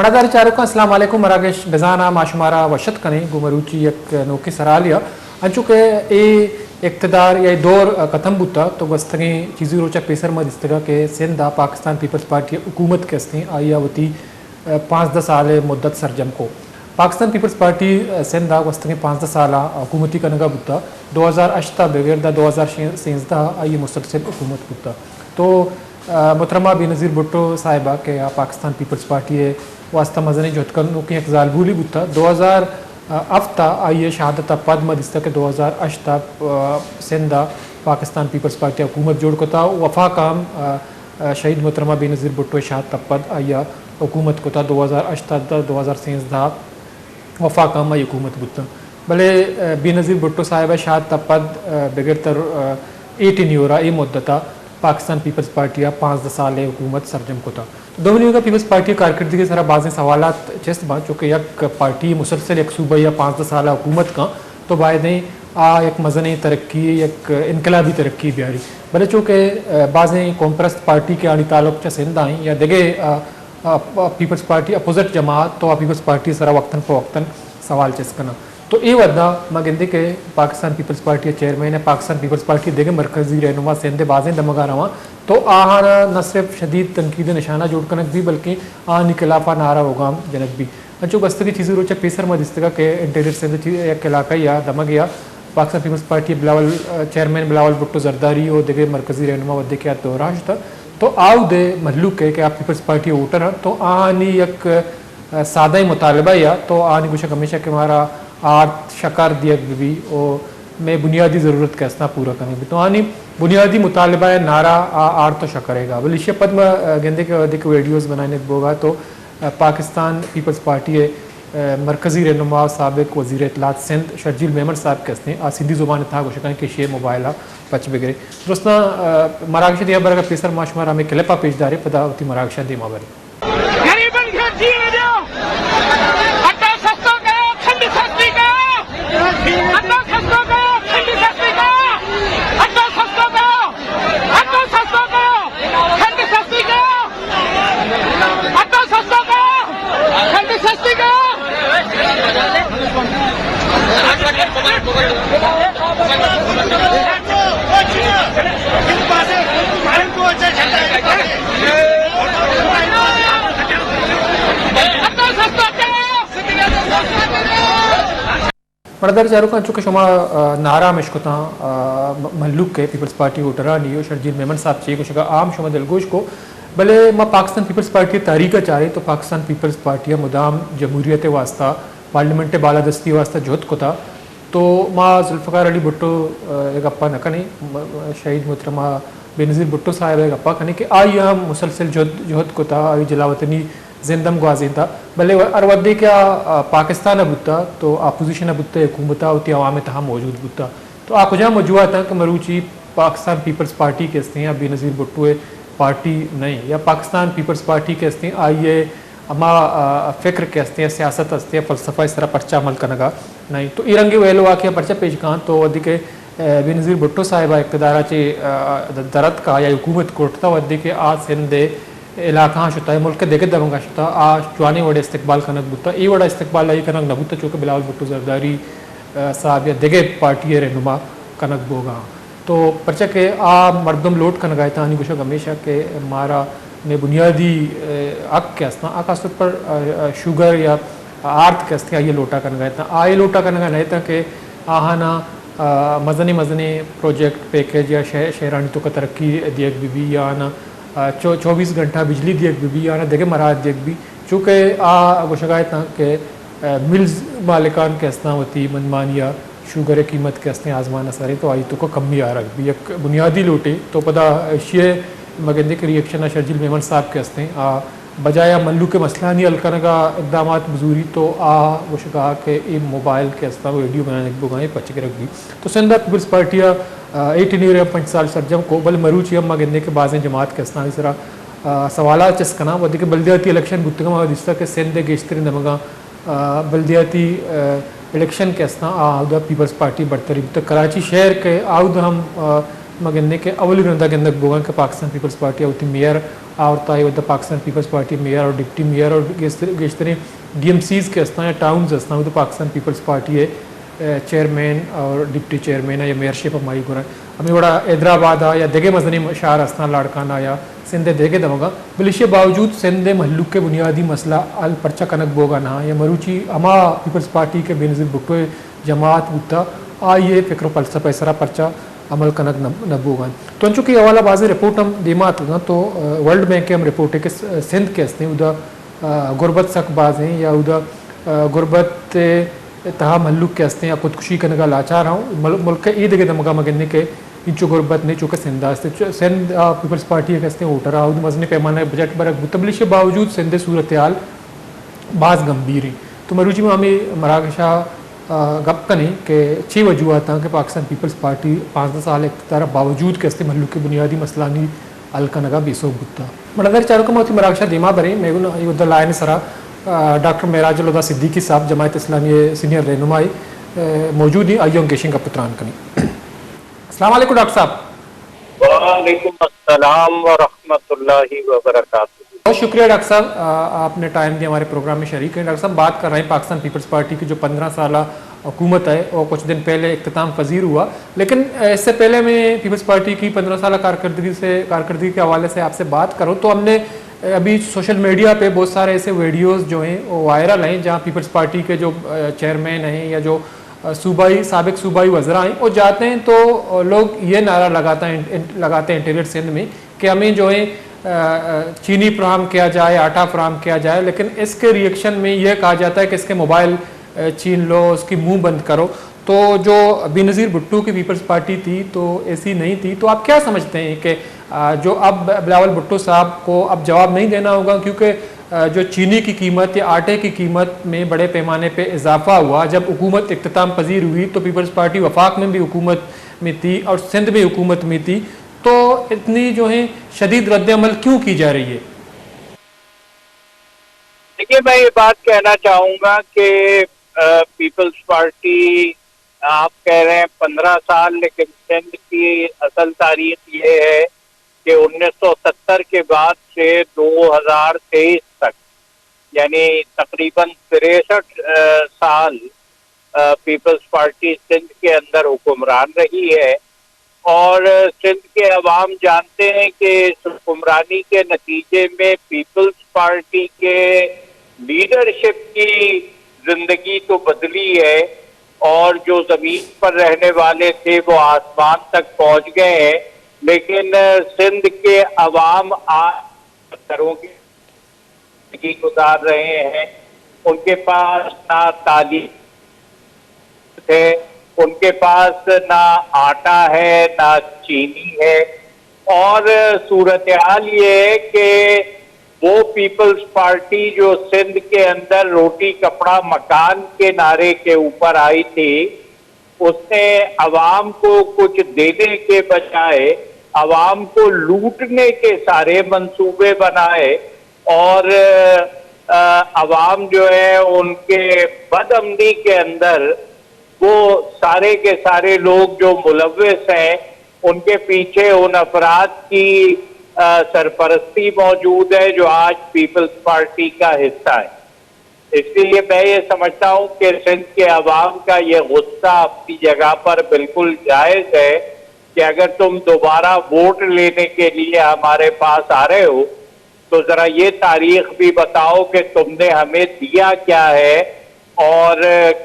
مڑادار چاروکاں، السلام علیکم۔ مراگش بزانا ما شمارا وشت کنیں گوں مروچی یک نوکیں سرحالیا۔ انچو کہ اے اقتدار یا اے دور ختم بوتا تو گوستگیں چیزی روچا پیسر ما دیستگا کہ سندھ آ پاکستان پیپلز پارٹی حکومت کہ استیں آئی ء وتی پانزدہ سال ء مدت سرجم کو۔ پاکستان پیپلز پارٹی سندھ ء گوستگیں پانزدہ سال ء حکومتی کنگا بوتا، دو ہزار ہشت ء بگر دا دو ہزار سیزدہ ء آئی ء مسلسل حکومت بوتا۔ تو، ء، محترمہ بینظیر بھٹو صاحبہ کہ آ پاکستان پیپلز پارٹی ء واستہ مزنیں جہد کنوکیں یک زالبولی بوتا۔ دو ہزار ہفت ء آئی ء شہادت ء پد ما دیستا کہ دو ہزار ہشت ء، ء، سندھ ء پاکستان پیپلز پارٹی ء حکومت جوڑ کتا۔ وفاق ء ہم، ء، ء، شہید محترمہ بینظیر بھٹو ء شہادت ء پد آئی ء حکومت کتا۔ دو ہزار ہشت ء تا دو ہزار سیزدہ ء وفاق ء ہم آئی حکومت بوتاں۔ بلے، ء، بینظیر بھٹو صاحب ء شہادت ء پد، ء، بگر تر، ء، اے ٹینیور ء اے مدت ء پاکستان پیپلز پارٹی ء پانزدہ سال ء حکومت سرجم کتا۔ تو دومی نیمگ ء پیپلز پارٹی ء کارکردگی ء سرا بازیں سوالات چست باں، چونکہ یک پارٹی مسلسل یک صوبہ یا پانزدہ سال ء حکومت کن تو بایدیں آ یک مزنیں ترقی، یک انقلابی ترقی بیاری۔ بلے چونکہ، ء، بازیں قوم پرست پارٹی کہ آنی تعلق چہ سندھ آئیں یا دگہ، ء، ء، پیپلز پارٹی اپوزٹ جماعت تو آ پیپلز پارٹی سرا وقتاً فوقتاً سوال چست کناں۔ تو اے وھدا ما گندیں کہ پاکستان پیپلز پارٹی ء چیئرمین ء پاکستان پیپلز پارٹی ء دگہ مرکزی رہنما سندھ ء بازیں دمگاں رواں تو آہانا نہ صرف شدید تنقید ء نشانہ جوڑ کنگ بی بلکیں آہانی خلاف ء نعرہ و گام جنگ بی۔ انچو گوستگیں چیزی روچ ء پیسر ما دیستگا کہ انٹیریئر سندھ ء چی-، یک علاقہ یا دمگے ء پاکستان پیپلز پارٹی ء بلاول، ء چیئرمین بلاول بھٹو زرداری و دگہ مرکزی رہنما وھدے کہ آ دورہ ء شتاں تو آؤدے مھلوک ء کہ آ پیپلز پارٹی ء ووٹر انت تو آہانی یک سادہ مطالبہ یا تو آنی گوشگ ہمیشہ کہ مارا آرت شکر دیگ بہ بی و مئے بنیادی ضرورت کہ استاں پورا کنگ بی۔ تو آنی بنیادی مطالبہ یا نعرہ آ آرت و شکر ہے گا۔ بلے ایشی پد ما، ء، گندے کہ وھدے کہ ویڈیوز بنائینگ بوگا تو، ء، پاکستان پیپلز پارٹی ء، ء، مرکزی رہنما سابق وزیر اطلاعات سندھ شرجیل میمن صاحب کہ استیں آ سندھی زبان ء تہا گوشگ ء کہ ایشی موبائل ء پچ بگرے۔ درستاں، ء، مراگش ء دیم ء برگ ء پیسر ما شمارا ہمے کلپ ء پیش داریں پدا وتی مراگش ء دیما بریں۔ غریبن کھے جیون دیو۔ اٹو سستو کیو، کھنڈ سستی کیو۔ اٹو سستو کیو، کھنڈ سستی کیو۔ اٹو سستو کیو، اٹو سستو کیو، کھنڈ سستی کیو۔ اٹو سستو کیو، کھنڈ سستی کیو۔ مڑدار چاروکاں، چونکہ شما، آ، نعرہ ہم اشکتاں، آ، م-، مھلوک ء پیپلز پارٹی ووٹرانی و شرجیل میمن صاحب چے گوشگا عام شما دلگوش کو، بلے ما پاکستان پیپلز پارٹی ء تاریخ ء چاریں تو پاکستان پیپلز پارٹی ء مدام جمہوریت ء واستہ، پارلیمنٹ ء بالادستی ء واستہ جہد کتا۔ تو ما ذوالفقار علی بھٹو، ء، ء گپا نہ کنیں، م-، شہید محترمہ بینظیر بھٹو صاحب ء گپا کنیں کہ آئی ء ہم مسلسل جہد، جہد کتا، آئی جلاوطنی زند ہم گوازینتا، بلے ہر وھدے کہ آ، آ، پاکستان ء بوتا تو اپوزیشن ء بوتا، حکومت ء وتی عوام ء تہا موجود بوتا۔ تو آ کجام وجوہات انت کہ مروچی پاکستان پیپلز پارٹی کہ استیں یا بینظیر بھٹو ء پارٹی نہیں یا پاکستان پیپلز پارٹی کہ استیں آئی ء ہما، آ، فکر کہ استیں، سیاست استیں، فلسفہ ء سرا پرچا عمل کنگا نہیں۔ تو اے رنگیں ویل واقعہ پرچا پیش کاں تو وھدے کہ، آ، بینظیر بھٹو صاحب ء اقتدار ء چے، آ، در اتکا یا حکومت کرتا وھدے کہ آ سندھ ء علاقہاں شتا، ملک ء دگہ دمگاں شتا، آ جوانیں وڑے استقبال کنگ بوتا۔ اے وڑا استقبال آئی کنگ نہ بوتا، چونکہ بلاول بھٹو زرداری، آ، صاحب یا دگہ پارٹی ء رہنما کنگ بوگا۔ تو پرچہ کہ آ مردم لوٹ کنگا اتاں، آنی گوشگ ہمیشہ کہ مارا مئے بنیادی، آ، حق کہ استاں، آ خاص طور پر، آ، آ، شوگر یا آرت کہ استیں، آئی لوٹا کنگا اتاں۔ آئی لوٹا کنگا نہ اتاں کہ آہانا، آ، مزنیں مزنیں پروجیکٹ پیکج یا شہ-، شہرانی توکا ترقی دیگ بہ بی یا آنا، آ، چو-، چوبیس گھنٹہ بجلی دیگ بہ بی یا آنا دگہ مراحت دیگ بی، چونکہ آ گوشگا اتاں کہ، آ، ملز مالکان کہ استاں وتی منمانی ء شوگر ء قیمت کہ استیں آزمان ء سریں تو آئی توکا کمی آرگ بی یک بنیادی لوٹے۔ تو پدا ایشی ء مگندے کہ ری ایکشن ء شرجیل میمن صاحب کہ استیں آ بجائے آ مھلوک ء مسئلہانی حل کنگ ء اقدامات بزوری تو آ گوشگا کہ اے موبائل کہ استاں ویڈیو بنائینگ بوگا ایں پچ گرگ بی۔ تو سندھ ء پیپلز پارٹی ء، آ، اے ٹینیور ء پنچ سال سرجم کو، بلے مروچی ہم ما گندیں کہ بازیں جماعت کہ استاں آئی سرا، آ، سوالات چست کناں۔ وھدے کہ بلدیاتی الیکشن بوتگ ما دیستا کہ سندھ ء گیشتریں دمگاں، آ، بلدیاتی، آ، الیکشن کہ استاں آ اودا پیپلز پارٹی برتری بوتگ۔ کراچی شہر کہ آ اودا ہم، آ، ما گندیں کہ اولی رندا گندگ بوگاں کہ پاکستان پیپلز پارٹی ءَ وتی میئر آورتا، اے وھدا پاکستان پیپلز پارٹی میئر اور ڈپٹی میئر اور گیشتر-، گیشتریں ڈی ایم سیز کہ استاں یا ٹاؤنز استاں، اود پاکستان پیپلز پارٹی ءِ، اے، چیئرمین اور ڈپٹی چیئرمین یا میئرشپ ہمائی گورا۔ ہمے وڑا حیدرآباد ءَ یا دگہ مزنیں شہر استاں، لاڑکانہ یا سندھ ءِ دگہ دمگاں، بلے ایشی ءِ باوجود سندھ ءِ مہلوک ءِ بنیادی مسئلہ حل پرچہ کنگ بوگا نہ یا مروچی ہما پیپلز پارٹی کہ بینظیر بھٹو ءِ جماعت بوتا، آئی ءِ فکر و فلسفہ ءِ سرا پرچہ عمل کنگ نہ، نہ بوگا انت۔ تو انچو کہ حوالہ بازیں رپورٹ ہم دیما اتکگاں، تو، آ، ورلڈ بینک ءِ ہم رپورٹ ہے کہ س-، سندھ کہ استیں، اودا، آ، غربت سک بازیں یا اودا، آ، غربت ءِ تہا مہلوک کہ استیں یا خودکشی کنگا لاچار ہوں، مل-، ملک ءِ اے دگہ دمگا ما گندیں کہ انچو غربت نہیں چونکہ سندھ است۔ چ-، سندھ آ پیپلز پارٹی کہ استیں ووٹر آ، اودا مزنیں پیمانہ بجٹ برگ بوتا، بلے ایشی ءِ باوجود سندھ ءِ صورتحال باز گمبھیر ایں۔ تو مروچی ما ہمے مراگش ءَ، آ، گپ کنیں کہ چے وجوہات آں کہ پاکستان پیپلز پارٹی پانزدہ سال اقتدار ءِ باوجود کہ استیں مہلوک ءِ بنیادی مسئلانی حل کنگ ءَ بے سوب بوتا۔ مڑدار چاروکاں، ما وتی مراگش ءَ دیما بریں، مئے گوں اے وھدا لائن ءِ سرا، آ، ڈاکٹر معراج اللہ سدیقی صاحب، جماعت اسلامی ءِ سینئر رہنمائے، آ، موجود ایں، آئی ءَ گیشیں گپ ءُ تران کنیں۔ السلام علیکم ڈاکٹر صاحب۔ وعلیکم السلام ورحمۃ اللہ وبرکاتہ۔ بہت شکریہ ڈاکٹر صاحب، آ، آپ نے ٹائم دیا ہمارے پروگرام میں شریک ہیں۔ ڈاکٹر صاحب، بات کر رہے ہیں پاکستان پیپلز پارٹی کی جو پندرہ سالہ حکومت ہے اور کچھ دن پہلے اختتام پذیر ہوا، لیکن، آ، اس سے پہلے میں پیپلز پارٹی کی پندرہ سالہ کارکردگی سے، کارکردگی کے حوالے سے آپ سے بات کروں تو ہم نے، آ، ابھی سوشل میڈیا پہ بہت سارے ایسے ویڈیوز جو ہیں وہ وائرل ہیں جہاں پیپلز پارٹی کے جو، آ، چیئرمین ہیں یا جو، آ، صوبائی، سابق صوبائی وزراء ہیں، وہ جاتے ہیں تو، آ، لوگ یہ نعرہ لگاتا ہے، لگاتے ہیں انٹیریئر سندھ میں کہ ہمیں جو ہے، آ، آ، چینی فراہم کیا جائے، آٹا فراہم کیا جائے، لیکن اس کے ریئیکشن میں یہ کہا جاتا ہے کہ اس کے موبائل، آ، چھین لو، اس کی منہ بند کرو۔ تو جو بینظیر بھٹو کی پیپلز پارٹی تھی تو ایسی نہیں تھی، تو آپ کیا سمجھتے ہیں کہ، آ، جو اب بلاول بھٹو صاحب کو اب جواب نہیں دینا ہوگا، کیونکہ، آ، جو چینی کی قیمت یا آٹے کی قیمت میں بڑے پیمانے پہ اضافہ ہوا، جب حکومت اختتام پذیر ہوئی تو پیپلز پارٹی وفاق میں بھی حکومت میں تھی اور سندھ میں حکومت میں تھی، تو اتنی جو ہے شدید رد عمل کیوں کی جا رہی ہے؟ دیکھیے، میں یہ بات کہنا چاہوں گا کہ، آ، پیپلز پارٹی، آپ کہہ رہے ہیں پندرہ سال، لیکن سندھ کی اصل تاریخ یہ ہے کہ انیس سو ستر کے بعد سے دو ہزار تئیس تک، یعنی تقریباً تریسٹھ، آ، سال، آ، پیپلز پارٹی سندھ کے اندر حکمران رہی ہے اور سندھ کے عوام جانتے ہیں کہ اس حکمرانی کے نتیجے میں پیپلز پارٹی کے لیڈرشپ کی زندگی تو بدلی ہے اور جو زمین پر رہنے والے تھے وہ آسمان تک پہنچ گئے ہیں، لیکن سندھ کے عوام آج پتھروں کے زندگی گزار رہے ہیں۔ ان کے پاس نہ تعلیم ہے، ان کے پاس نہ آٹا ہے، نہ چینی ہے، اور صورتحال یہ ہے کہ وہ پیپلز پارٹی جو سندھ کے اندر روٹی کپڑا مکان کے نعرے کے اوپر آئی تھی، اس نے عوام کو کچھ دینے کے بجائے عوام کو لوٹنے کے سارے منصوبے بنائے اور، آ، عوام جو ہے ان کے بدامنی کے اندر وہ سارے کے سارے لوگ جو ملوث ہیں، ان کے پیچھے ان افراد کی، آ، سرپرستی موجود ہے جو آج پیپلز پارٹی کا حصہ ہے۔ اس لیے میں یہ سمجھتا ہوں کہ سندھ کے عوام کا یہ غصہ اپنی جگہ پر بالکل جائز ہے کہ اگر تم دوبارہ ووٹ لینے کے لیے ہمارے پاس آ رہے ہو تو ذرا یہ تاریخ بھی بتاؤ کہ تم نے ہمیں دیا کیا ہے اور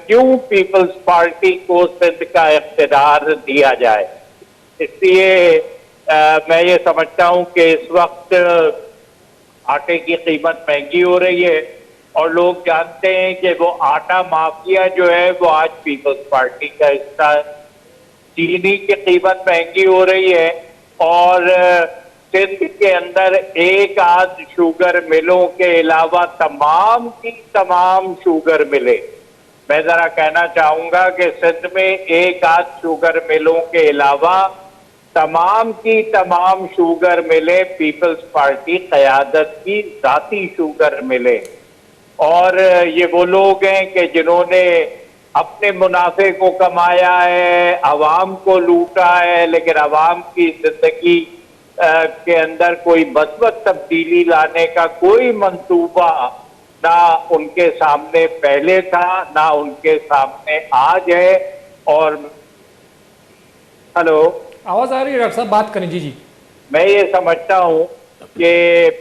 کیوں پیپلز پارٹی کو سندھ کا اقتدار دیا جائے۔ اس لیے، آ، میں یہ سمجھتا ہوں کہ اس وقت آٹے کی قیمت مہنگی ہو رہی ہے اور لوگ جانتے ہیں کہ وہ آٹا مافیا جو ہے وہ آج پیپلز پارٹی کا حصہ ہے۔ چینی کی قیمت مہنگی ہو رہی ہے اور سندھ کے اندر ایک آدھ شوگر ملوں کے علاوہ تمام کی تمام شوگر ملیں، میں ذرا کہنا چاہوں گا کہ سندھ میں ایک آدھ شوگر ملوں کے علاوہ تمام کی تمام شوگر ملیں پیپلز پارٹی قیادت کی ذاتی شوگر ملیں۔ اور یہ وہ لوگ ہیں کہ جنہوں نے اپنے منافع کو کمایا ہے، عوام کو لوٹا ہے، لیکن عوام کی زندگی کے اندر کوئی مثبت تبدیلی لانے کا کوئی منصوبہ نہ ان کے سامنے پہلے تھا، نہ ان کے سامنے آج ہے۔ اور ہلو۔ آواز آ رہی ہے ڈاکٹر صاحب، بات کریں۔ جی، جی۔ میں یہ سمجھتا ہوں کہ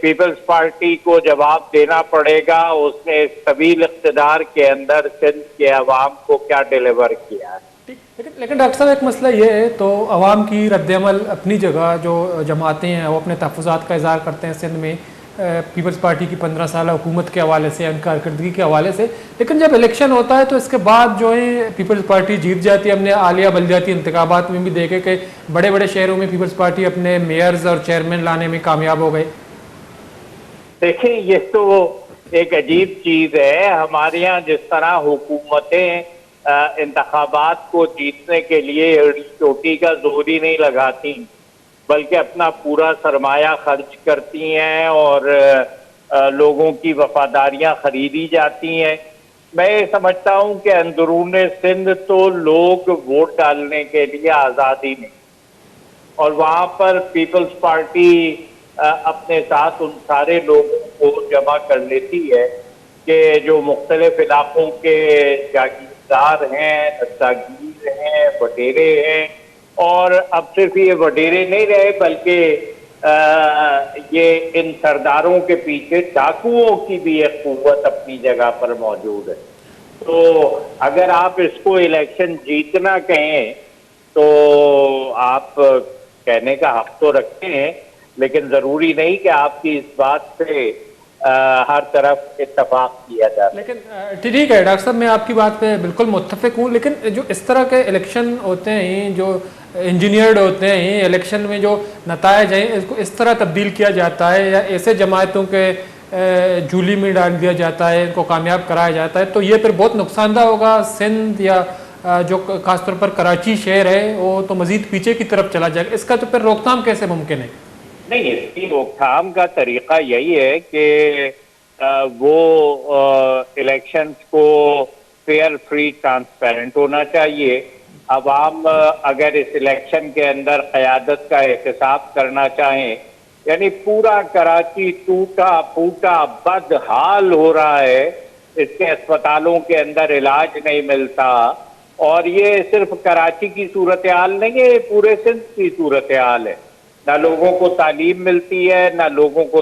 پیپلز پارٹی کو جواب دینا پڑے گا، اس نے اس طویل اقتدار کے اندر سندھ کے عوام کو کیا ڈیلیور کیا ہے۔ لیکن لیکن ڈاکٹر صاحب، ایک مسئلہ یہ ہے، تو عوام کی رد عمل اپنی جگہ، جو جماعتیں ہیں وہ اپنے تحفظات کا اظہار کرتے ہیں سندھ میں، پیپلز پارٹی کی پندرہ سالہ حکومت کے حوالے سے، ان کارکردگی کے حوالے سے، لیکن جب الیکشن ہوتا ہے تو اس کے بعد جو ہے پیپلز پارٹی جیت جاتی ہے۔ ہم نے حالیہ بلدیاتی انتخابات میں بھی دیکھے کہ بڑے بڑے شہروں میں پیپلز پارٹی اپنے میئرز اور چیئرمین لانے میں کامیاب ہو گئے۔ دیکھیں، یہ تو ایک عجیب چیز ہے۔ ہمارے یہاں جس طرح حکومتیں انتخابات کو جیتنے کے لیے ایڑی چوٹی کا زور ہی نہیں لگاتی، بلکہ اپنا پورا سرمایہ خرچ کرتی ہیں اور لوگوں کی وفاداریاں خریدی جاتی ہیں۔ میں یہ سمجھتا ہوں کہ اندرون سندھ تو لوگ ووٹ ڈالنے کے لیے آزاد ہی نہیں، اور وہاں پر پیپلز پارٹی اپنے ساتھ ان سارے لوگوں کو جمع کر لیتی ہے کہ جو مختلف علاقوں کے جاگیردار ہیں، دستاگیر ہیں، وڈیرے ہیں، اور اب صرف یہ وڈیرے نہیں رہے، بلکہ یہ ان سرداروں کے پیچھے ڈاکوؤں کی بھی ایک قوت اپنی جگہ پر موجود ہے۔ تو اگر آپ اس کو الیکشن جیتنا کہیں تو آپ کہنے کا حق تو رکھتے ہیں، لیکن ضروری نہیں کہ آپ کی اس بات سے ہر طرف اتفاق کیا جا سکے۔ لیکن ٹھیک ہے ڈاکٹر صاحب، میں آپ کی بات پہ بالکل متفق ہوں، لیکن جو اس طرح کے الیکشن ہوتے ہیں، جو انجینئرڈ ہوتے ہیں، الیکشن میں جو نتائج ہیں، اس کو اس طرح تبدیل کیا جاتا ہے یا ایسے جماعتوں کے جولی میں ڈال دیا جاتا ہے، ان کو کامیاب کرایا جاتا ہے، تو یہ پھر بہت نقصان دہ ہوگا۔ سندھ یا جو خاص طور پر کراچی شہر ہے، وہ تو مزید پیچھے کی طرف چلا جائے گا۔ اس کا تو پھر روک تھام کیسے ممکن ہے؟ نہیں، اس کی روک تھام کا طریقہ یہی ہے کہ وہ الیکشنز کو فیئر، فری، ٹرانسپیرنٹ ہونا چاہیے۔ عوام اگر اس الیکشن کے اندر قیادت کا احتساب کرنا چاہیں، یعنی پورا کراچی ٹوٹا پھوٹا، بد حال ہو رہا ہے، اس کے اسپتالوں کے اندر علاج نہیں ملتا، اور یہ صرف کراچی کی صورتحال نہیں ہے، یہ پورے سندھ کی صورتحال ہے۔ نہ لوگوں کو تعلیم ملتی ہے، نہ لوگوں کو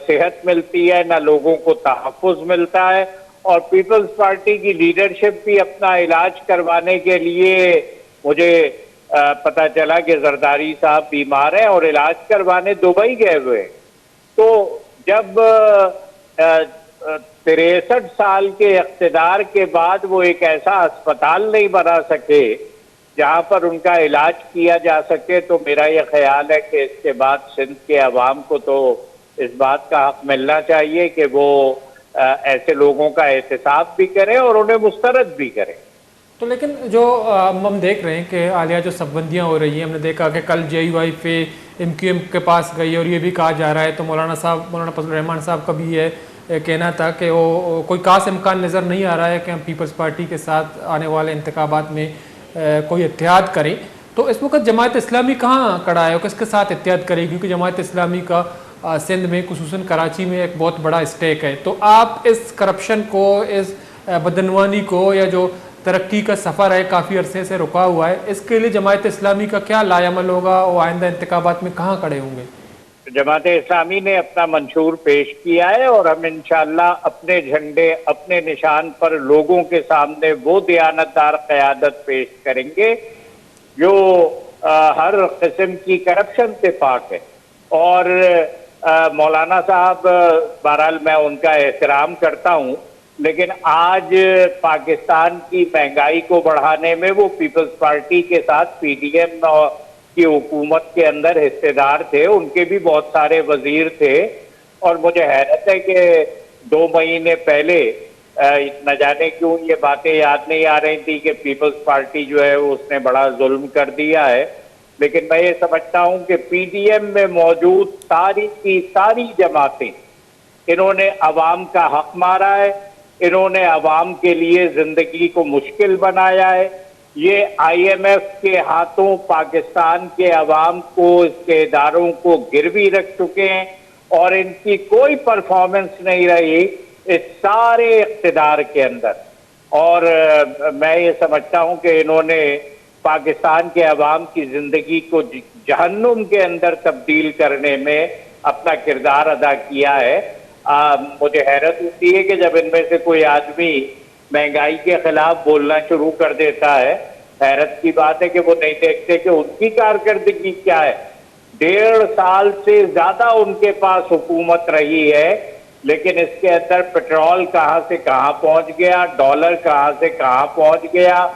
صحت ملتی ہے، نہ لوگوں کو تحفظ ملتا ہے، اور پیپلز پارٹی کی لیڈرشپ بھی اپنا علاج کروانے کے لیے، مجھے پتہ چلا کہ زرداری صاحب بیمار ہیں اور علاج کروانے دبئی گئے ہوئے ہیں۔ تو جب تریسٹھ سال کے اقتدار کے بعد وہ ایک ایسا اسپتال نہیں بنا سکے جہاں پر ان کا علاج کیا جا سکے، تو میرا یہ خیال ہے کہ اس کے بعد سندھ کے عوام کو تو اس بات کا حق ملنا چاہیے کہ وہ ایسے لوگوں کا احتساب بھی کریں اور انہیں مسترد بھی کریں۔ تو لیکن جو ہم دیکھ رہے ہیں کہ حالیہ جو سبندیاں ہو رہی ہیں، ہم نے دیکھا کہ کل جے یو آئی پہ ایم کیو ایم کے پاس گئی اور یہ بھی کہا جا رہا ہے، تو مولانا صاحب، مولانا فضل الرحمان صاحب کا بھی یہ کہنا تھا کہ وہ کوئی خاص امکان نظر نہیں آ رہا ہے کہ ہم پیپلز پارٹی کے ساتھ آنے والے انتخابات میں کوئی اتحاد کریں۔ تو اس وقت جماعت اسلامی کہاں کھڑا ہے اور کس کے ساتھ اتحاد کرے گی؟ کیونکہ جماعت اسلامی کا سندھ میں، خصوصاً کراچی میں ایک بہت بڑا اسٹیک ہے۔ تو آپ اس کرپشن کو، اس بدعنوانی کو، یا جو ترقی کا سفر ہے کافی عرصے سے رکا ہوا ہے، اس کے لیے جماعت اسلامی کا کیا لائحہ عمل ہوگا اور آئندہ انتخابات میں کہاں کھڑے ہوں گے؟ جماعت اسلامی نے اپنا منشور پیش کیا ہے اور ہم انشاءاللہ اپنے جھنڈے، اپنے نشان پر لوگوں کے سامنے وہ دیانتدار قیادت پیش کریں گے جو ہر قسم کی کرپشن سے پاک ہے۔ اور مولانا صاحب، بہرحال میں ان کا احترام کرتا ہوں، لیکن آج پاکستان کی مہنگائی کو بڑھانے میں وہ پیپلز پارٹی کے ساتھ پی ڈی ایم کی حکومت کے اندر حصے دار تھے، ان کے بھی بہت سارے وزیر تھے، اور مجھے حیرت ہے کہ دو مہینے پہلے نہ جانے کیوں یہ باتیں یاد نہیں آ رہی تھی کہ پیپلز پارٹی جو ہے اس نے بڑا ظلم کر دیا ہے، لیکن میں یہ سمجھتا ہوں کہ پی ڈی ایم میں موجود ساری کی ساری جماعتیں، انہوں نے عوام کا حق مارا ہے، انہوں نے عوام کے لیے زندگی کو مشکل بنایا ہے۔ یہ آئی ایم ایف کے ہاتھوں پاکستان کے عوام کو، اس کے اداروں کو گروی رکھ چکے ہیں اور ان کی کوئی پرفارمنس نہیں رہی اس سارے اقتدار کے اندر۔ اور میں یہ سمجھتا ہوں کہ انہوں نے پاکستان کے عوام کی زندگی کو جہنم کے اندر تبدیل کرنے میں اپنا کردار ادا کیا ہے۔ مجھے حیرت ہوتی ہے کہ جب ان میں سے کوئی آدمی مہنگائی کے خلاف بولنا شروع کر دیتا ہے، حیرت کی بات ہے کہ وہ نہیں دیکھتے کہ ان کی کارکردگی کیا ہے۔ ڈیڑھ سال سے زیادہ ان کے پاس حکومت رہی ہے، لیکن اس کے اندر پٹرول کہاں سے کہاں پہنچ گیا، ڈالر کہاں سے کہاں پہنچ گیا،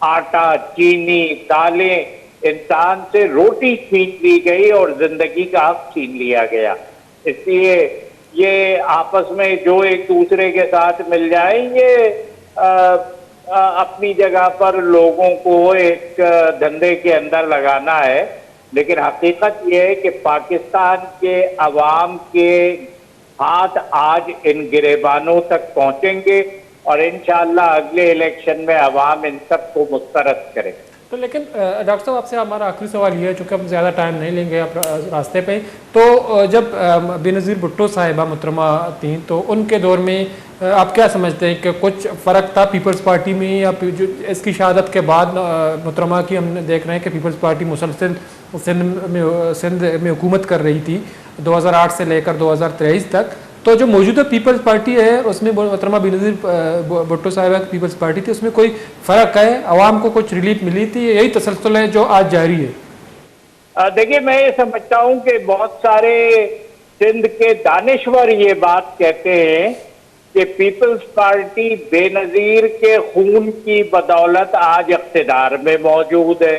آٹا، چینی، دالیں، انسان سے روٹی چھین لی گئی اور زندگی کا حق چھین لیا گیا۔ اس لیے یہ آپس میں جو ایک دوسرے کے ساتھ مل جائیں، یہ اپنی جگہ پر لوگوں کو ایک دھندے کے اندر لگانا ہے، لیکن حقیقت یہ ہے کہ پاکستان کے عوام کے ہاتھ آج ان گریبانوں تک پہنچیں گے اور انشاءاللہ اگلے الیکشن میں عوام ان سب کو مسترد کرے۔ تو لیکن ڈاکٹر صاحب، آپ سے ہمارا آخری سوال یہ ہے، چونکہ ہم زیادہ ٹائم نہیں لیں گے آپ راستے پہ، تو جب بینظیر بھٹو صاحبہ محترمہ تھیں تو ان کے دور میں آپ کیا سمجھتے ہیں کہ کچھ فرق تھا پیپلز پارٹی میں، یا جو اس کی شہادت کے بعد محترمہ کی ہم دیکھ رہے ہیں کہ پیپلز پارٹی مسلسل سندھ میں سندھ میں حکومت کر رہی تھی دو ہزار آٹھ سے لے کر دو ہزار تیئیس تک، تو جو موجودہ پیپلز پارٹی ہے اس میں محترمہ بینظیر بھٹو صاحبہ کی پیپلز پارٹی تھی، اس میں کوئی فرق ہے؟ عوام کو کچھ ریلیف ملی تھی، یہی تسلسل ہے جو آج جاری ہے؟ دیکھیے، میں یہ سمجھتا ہوں کہ بہت سارے سندھ کے دانشور یہ بات کہتے ہیں کہ پیپلز پارٹی بینظیر کے خون کی بدولت آج اقتدار میں موجود ہے،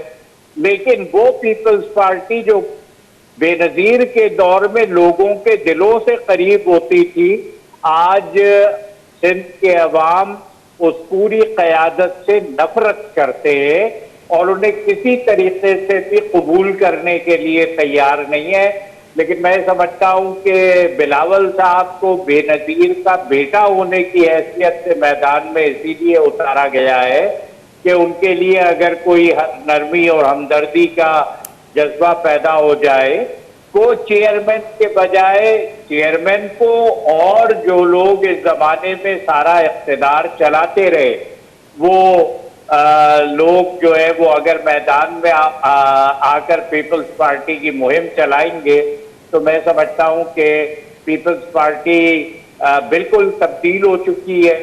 لیکن وہ پیپلز پارٹی جو بینظیر کے دور میں لوگوں کے دلوں سے قریب ہوتی تھی، آج سندھ کے عوام اس پوری قیادت سے نفرت کرتے ہیں اور انہیں کسی طریقے سے بھی قبول کرنے کے لیے تیار نہیں ہے۔ لیکن میں سمجھتا ہوں کہ بلاول صاحب کو بینظیر کا بیٹا ہونے کی حیثیت سے میدان میں اسی لیے اتارا گیا ہے کہ ان کے لیے اگر کوئی نرمی اور ہمدردی کا جذبہ پیدا ہو جائے، کو چیئرمین کے بجائے چیئرمین کو، اور جو لوگ اس زمانے میں سارا اقتدار چلاتے رہے، وہ لوگ جو ہے وہ اگر میدان میں آ کر پیپلز پارٹی کی مہم چلائیں گے تو میں سمجھتا ہوں کہ پیپلز پارٹی بالکل تبدیل ہو چکی ہے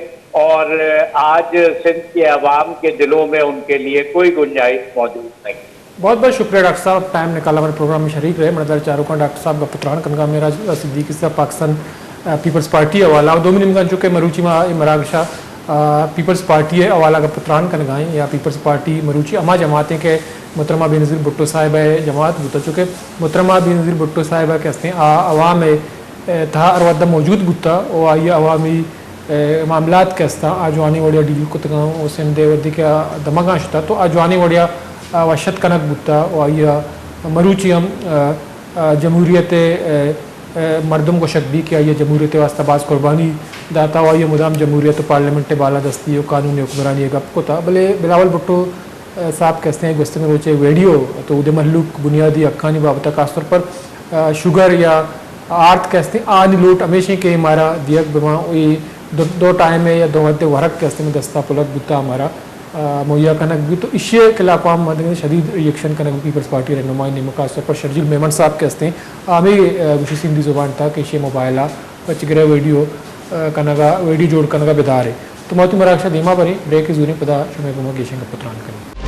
اور آج سندھ کے عوام کے دلوں میں ان کے لیے کوئی گنجائش موجود نہیں۔ بہت بہت شکریہ ڈاکٹر صاحب، ٹائم نکالا ہمارے پروگرام میں شریک رہے۔ مڑدار چاروکاں ڈاکٹر صاحب گپ تران کنگا، میرا صدیقی صاحب پاکستان پیپلز پارٹی حوالہ، اور دومی نیمگا چونکہ مروچی ما مراگشا پیپلز پارٹی حوالہ گپ تران کنگائیں یا پیپلز پارٹی مروچی ہما جماعتیں کہ محترمہ بینظیر بھٹو صاحبہ جماعت بوتا، چونکہ محترمہ بینظیر بھٹو صاحبہ کہ ہستیں آ عوام تہا ہر وھدا موجود بوتا و آئی عوامی معاملات کہ ہستاں آ جوانیں وڑیا ڈیل کتگاں و سندھ ء وھدے کہ آ دمگاں شتا تو آ جوانیں وڑیا وشت کنگ بوتا و آئی ء مروچی ہم جمہوریت ء مردم گوشگ بی کہ آئی ء جمہوریت ء واستہ باز قربانی داتا و آئی ء مدام جمہوریت و پارلیمنٹ ء بالادستی و قانون حکمرانی ء گپ کتا، بلے بلاول بھٹو صاحب کہ ہستیں گوستگیں روچے ویڈیو تو اودے مہلوک بنیادی حقانی بابت ء خاص طور پر شوگر یا آرت کہ ہستیں آنی لوٹ ہمیشیں کہ مارا دیگ بباں، اے دو، دو ٹائم ء یا دو وھد ء ورگ کہ ہستیں دستا پلگ بوتا مارا مہیا کنگ بیت تو ایشی ء خلاف ہم مدنی شدید ری ایکشن کنگ پیپلز پارٹی رہنمائی نیمگ خاص طور پر شرجیل میمن صاحب کہ ہستیں آ ہمے گوشی سندھی زبان تھا کہ ایشی موبائل ء پچ گرہ ویڈیو کنگا، ویڈیو جوڑ کنگا بدارے۔ تو ما وتی مراگش ء دیما بریں، بریک ء زوریں، پدا شمئے گوما گیشیں گپ و تران کنیں۔